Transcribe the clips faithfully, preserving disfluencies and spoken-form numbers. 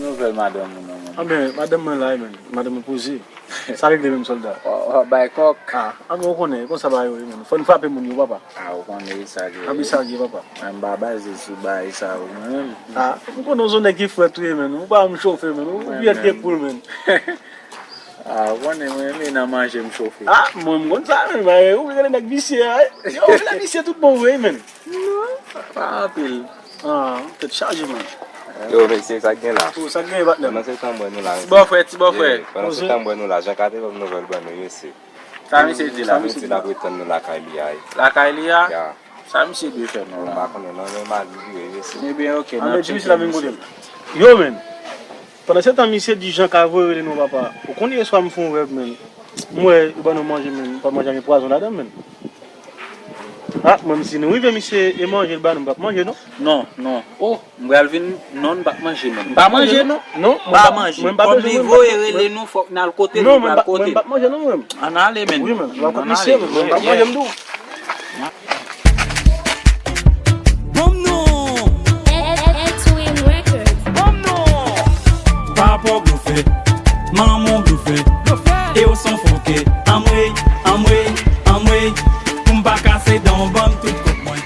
Nouvèl madanm ou non, man? Anben, madanm mwen la wi, men. Madanm mwen poze. Sa regle menm, sòlda? W ap bay kòk? Ah, anben, ou konnen, konsa bagay yo ye, men. Fò n frape moun yo, papa. Ah, ou konnen sa k ye. Anben, sa k ye, papa. Mwen, m pa baze sou bagay sa yo, mwen menm. Ah, m konnen w se yon nèg ki frèt ou ye, men. Ou pa janm chofe, men. Ou vyèt ke poul, men. Ah, ou konnen mwen renmen nan manje m chofe. Ah, mwen, m konn sa, men. Ou vle gade nèg visye a, wi. Yo, ou vle visye tout bon vre, men. Non, pa anpil. Ah, tèt chaje, man. Yo, mesye, sa k gen la? Oh, sa k gen, patnè? Pandan se tan m wè nou la, ti bòfrè, ti bòfrè. Yeah, pandan se tan m wè nou la, Jean K te ban m nouvèl ban nou, mesye. Sa misye di la? Misye di l ap ret tann nou lakay li a. Lakay li a? Ya. Sa misye dwe fè nou la? M pa konnen non, men m al vire, mesye. Ebyen, oke, n ap tcheke misye. Yo, men. Pandan se tan, misye di Jean K voye rele nou, papa. Ou konn yè swa m fè yon rèv, men. M wè, yo ban nou manje, men. M pa manje, gen pwazon ladan, men. Ah, mwen, si nou rive, misye, e manje l ba nou, m p ap manje, non. Non, non. Oh, m pral vin, non, n p ap manje, non. M pa manje, non. Non, m pa manje. Kòm li voye rele nou, fòk n al kote l, nou pral kote l. Non, mwen, m p ap manje, non, mwen. Ann ale, men. Wi, men. Ann ale, men. M p ap manje, m di w. Banm non! X-Wing Records. Banm non! Papa w blofe, manman w blofe, e w se yon foke. Anmwey, anmwey, anmwey, pou m pa kase dan w, ban m tout kòb mwen.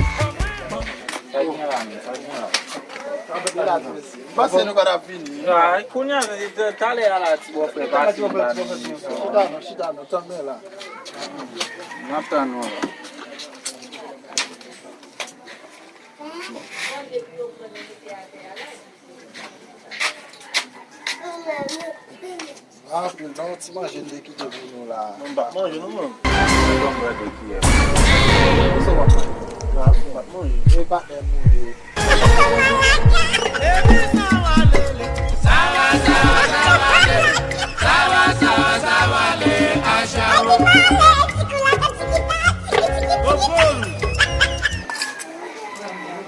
Sa gen la, men, sa gen la. Pase nou pa t ap vini. Ah, kounye a, talè a la, ti bòfrè, pase nou pa vini. Chita non, chita non, tann mwen la. M ap tann ou la. Ah, anpil non, ti manje m te kite pou nou la. Mwen m p ap manje non, mwen. Mwen m gade kiyè. Sa w ap manje? Ah, mwen m p ap manje. E patnè m ou ye.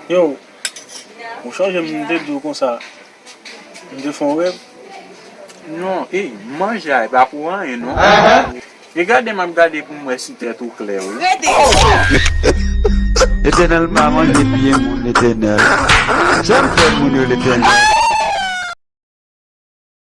Yo, ou chonje m te di w konsa, m te fè yon rèv? Non, ey, manje a, e pa pou anyen, non. E gade m ap gade pou m wè si tèt ou klè, wi. Rete! Letènèl pa manje pye moun, Letènèl. Janm fè moun yo, Letènèl.